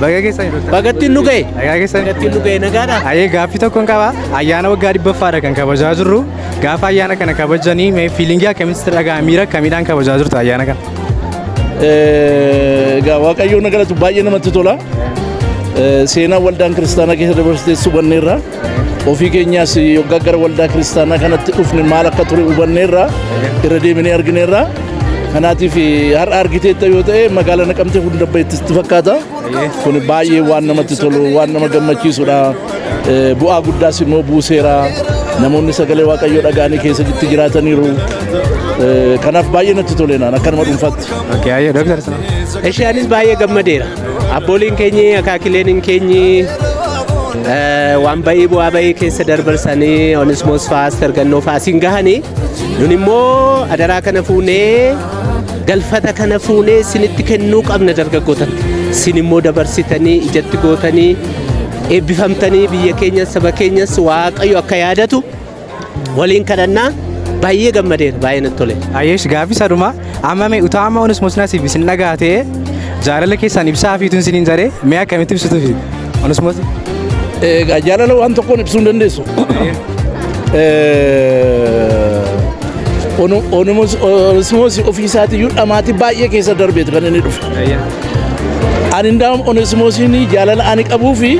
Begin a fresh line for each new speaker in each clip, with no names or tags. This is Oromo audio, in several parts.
Baga keessanii, Dooktar.
Bagattiin nu ga'e.
Nagaa keessanii.
Bagattiin nu ga'e, nagaadha.
Ayyee, gaaffii tokkoon qaba. Ayyaana waggaa 100ffaadha kan kabajaa jirru. Gaafa ayyaana kana kabajanii mee feeling akkamitti dhaga'ama? Miira akkamiidhaan kabajaa jirtu ayyaana kana?
Egaa Waaqayyoon na galatu, baay'ee namatti tola. Seenaa waldaan kiristaanaa keessa dabarsitees hubanneerra. Ofii keenyaas yoggaa gara waldaa kiristaanaa kanatti dhufne maal akka ture hubanneerra. Irra deebinee argineerra. Kanaatiif har'a argiteetta yoo ta'e, magaalaa Naqamtee hunda bahetti fakkaata. Kun baay'ee waan namatti tolu, waan nama gammachiisudha. Bu'aa guddaas immoo buuseera. Namoonni sagalee Waaqayyoo dhaga'anii keessatti jiraataniiru. Kanaaf baay'ee natti tole naan akka nama dhuunfaatti.
Okay, ayyee, Dooktar sana.
Ishee anis baay'ee gammadeera. Abbooliin keenyi, akaakileen keenyi waan ba'ii bu'aa ba'ii keessa darbarsanii Onismoos fa'aa, Argannoo fa'aa siin gahanii, nun immoo adaraa kana fuunee, galfata kana fuunee isinitti kennuu qabna dargaggootatti. Isin immoo dabarsitanii ijatti gootanii eebbifamtanii biyya keenyas saba keenyas Waaqayyo akka yaadatu waliin kadhannaa. Baay'ee gammadeera, baay'ee natti tole.
Ayyeesh, gaaffii saduma amma mee utaa amma Onismoos Nasiib isin dhagaatee jaalala keessan ibsaa fiituun isiniin jaree, mee akkamitti ibsituufi Onismoos?
Egaa jaalala waan tokkoon ibsuu hin dandeessu. Onesimoos ofii isaatiiyyuu dhamaatii baay'ee keessa darbeetu kan inni dhufe. Ani ndaam Onesimoosiin jaalala ani qabuu fi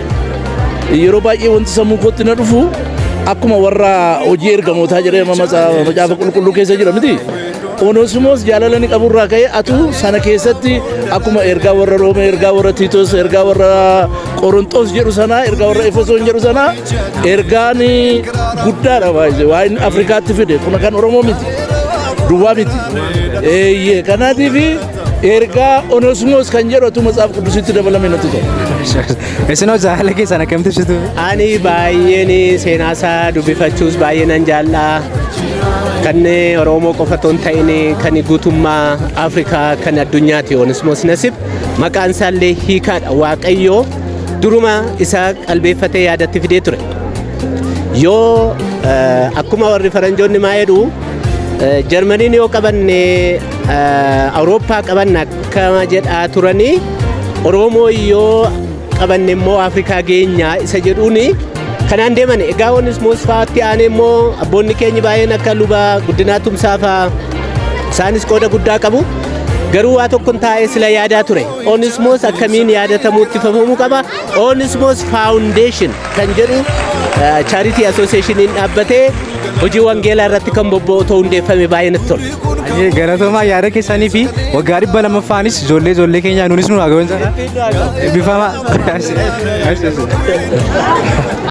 yeroo baay'ee wanti sammuu kootti na dhufu akkuma warra Hojii Ergamootaa jedhee Macaafa Qulqulluu keessa jira miti. Onesimoos jaalala inni qaburraa ka'ee atu sana keessatti akkuma ergaa warra Roomee, ergaa warra Tiitos, ergaa warra Qorontos jedhu sana, ergaa warra Efesoon jedhu sana, ergaan guddaadha baay'ee. Waan inni Afrikaatti fide kun kan Oromoo miti. Duwwaa miti. Eeyyee, kanaatiif ergaa Onesimoos kan jedhu atu Matsaaf Quddusitti dabalame natti tola.
Isinoo jaalala keessan akkamitti ibsitu?
Ani baay'een seenaa isaa dubbifachuus baay'ee nan jaallaa. Kan Oromoo qofa otoo hin ta'in kan guutummaa Afrikaa, kan addunyaati Onesimoos Nasib. Maqaan isaallee hiikaadha. Waaqayyoo duruma isa qalbeeffatee yaadatti fidee ture. Yoo akkuma warri faranjoonni maa jedhu, Jarmaniin yoo qabanne Awurooppaa qabanna akkama jedhaa turanii, Oromoo yoo qabanne immoo Afrikaa geenyaa isa jedhuuni kanaan deeman. Egaa Onesimoos fa'aatti aanee immoo abboonni keenya baay'een akka Luba Guddinaa Tumsaa fa'aa, isaanis qooda guddaa qabu. Garuu waa tokkon taa'ee sila yaadaa ture. Onesimoos akkamiin yaadatamuutti fafamuu qaba? Onesimoos Foundation kan jedhu charity associationiin dhaabbatee hojii wangeelaa irratti kan bobba'u ta'uu hundeeffame baay'ee natti tola.
Ayyee, galatoomaa yaada keessanii fi waggaa 200ffaanis ijoollee ijoollee keenyaa nuunis nu haa ga'uun sana. Eebbifamaa.